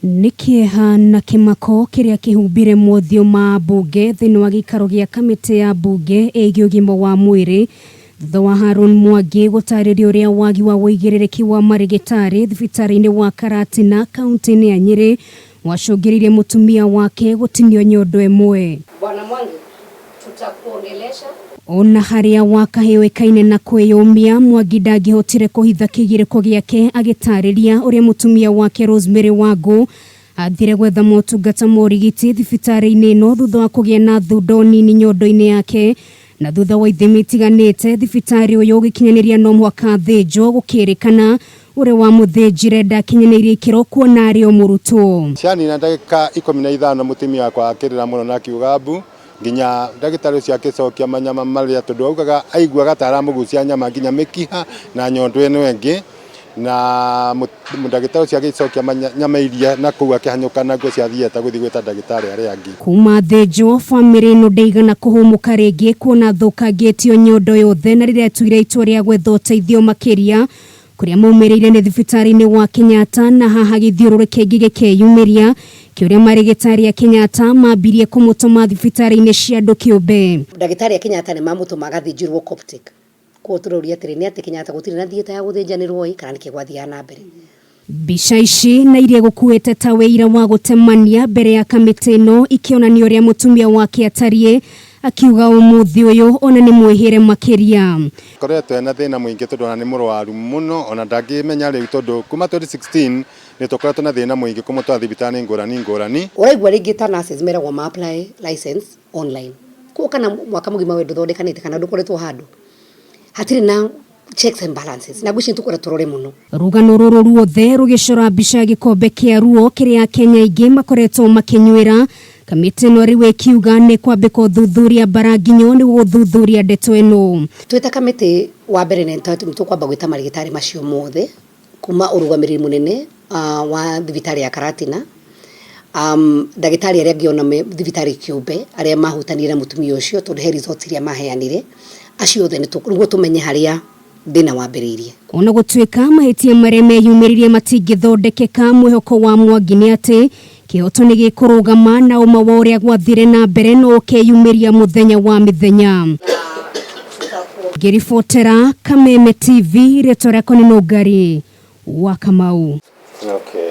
Nĩ kĩeha na kĩmako kĩrĩa kĩhumbire mothiũ ma ambunge thĩinĩ wa gĩikaro gĩa kamĩtĩ ya mbunge ĩgiĩ ũgima wa mwĩrĩ thutha wa Harun Mwangi gũtarĩria ũrĩa wagi wa ũigĩrĩrĩki wa marĩgĩtarĩ thibitarĩ-inĩ wa Karatina kaunti-inĩ ya Nyĩrĩ wacũngĩrĩirie mũtumia wake gũtinio nyondo ĩmwe. Bwana Mwangi, tutakuongelesha. Ona harĩa Wakahĩ oĩkaine na kwĩyũmia, Mwangi ndangĩhotire kũhitha kĩgirĩko gĩake agĩtarĩria ũrĩa mũtumia wake Rosemary Wangũ athire gwetha motungata ma ũrigiti thibitarĩ-inĩ ĩno thutha wa kũgĩa na thundo nini nyondo-inĩ yake na thutha wa ithimi itiganĩte thibitarĩ ũyũ ũgĩkinyanĩria no mũhaka athĩnjwo gũkĩrĩkana ũrĩa wamũthĩnjire ndakinyanĩirie ikĩro kuona arĩ o mũrutwo. Cianina ndagĩka 15 mũtumia wakwa akĩrĩra mũno na akiuga mbu nginya ndagĩtarĩ ũcio agĩcokia manyama marĩa tondũ augaga aiguaga ta aramũgucia nyama nginya mĩkiha na nyondo ĩno ĩngĩ na ndagĩtarĩ ũcio agĩcokia nyama iria na kũu akĩhanyũka naguo cia theatre gũthiĩ gwĩta ndagĩtarĩ arĩa angĩ. Kuma thĩnjwo bamĩrĩ ĩno ndĩigana kũhũmũka rĩngĩ kuona thũkangĩtio nyondo yothe na rĩrĩa atuire itua rĩa gwetha ũteithio makĩria kũrĩa maumĩrĩire nĩ thibitarĩ-inĩ wa Kenyatta na haha gĩthiũrũrĩ kĩngĩ gĩkeyumĩria kĩũrĩa marĩgĩtarĩ a Kenyatta mambirie kũmũtũma thibitarĩ-inĩ cia andũ kĩũmbe. Ndagĩtarĩ a Kenyatta nĩ mamũtũma agathĩnjĩrwo Coptic. Koguo tũroria atĩrĩ, nĩ atĩ Kenyatta gũtirĩ na theatre ya gũthĩnjanĩrwo ĩ, kana nĩkĩ gwathiaga na mbere? Mbica ici na iria gũkuĩte ta wĩira wa gũtemania mbere ya kamĩtĩ ĩno ikĩonania ũrĩa mũtumia wake atariĩ akiuga ũmũthĩ ũyũ ona nĩ mwĩhĩre makĩria. Akoretwo ena thĩna mũingĩ tondũ ona nĩ mũrwaru mũno ona ndangĩmenya rĩu tondũ kuma 2016 nĩ tũkoretwo na thĩna mũingĩ kũmũtwara thibitarĩ ngũrani ngũrani. Ũraigua rĩngĩ ta nurses meragwo ma apply license online. Koguo kana mwaka mũgima we ndũthondekanĩte kana ndũkoretwo handũ, hatirĩ na checks and balances na ngwĩciria tũkwenda tũrore mũno. Rũgano rũrũ ruothe rũgĩcora mbica ya gĩkombe kĩa ruo kĩrĩa Akenya aingĩ makoretwo makĩnyuĩra. Kamĩtĩ ĩno rĩu ĩkiuga nĩ kwambĩka ũthuthuria mbaranginyo nĩguo gũthuthuria ndeto ĩno. Twĩ ta kamĩtĩ wa mbere nĩ tũkwamba gwĩta marĩgĩtarĩ macio mothe kuma ũrũgamĩrĩri mũnene wa thibitarĩ ya Karatina, ndagĩtarĩ arĩa angĩ ona me thibitarĩ kĩũmbe arĩa mahutanire na mũtumia ũcio tondũ he results iria maheanire, acio othe nĩguo tũmenye harĩa thĩna wambĩrĩirie. Ona gũtuĩka mahĩtia marĩa meyumĩririe matingĩthondekeka, mwĩhoko wa Mwangi nĩ atĩ kĩhoto nĩ gĩkũrũgama na ũma wa ũrĩa gwathire na mbere no ũkeyumĩria mũthenya wa mĩthenya. Ngĩribotera Kameme TV, rĩtwa rĩakwa nĩ Nũngari wa Kamau. Okay.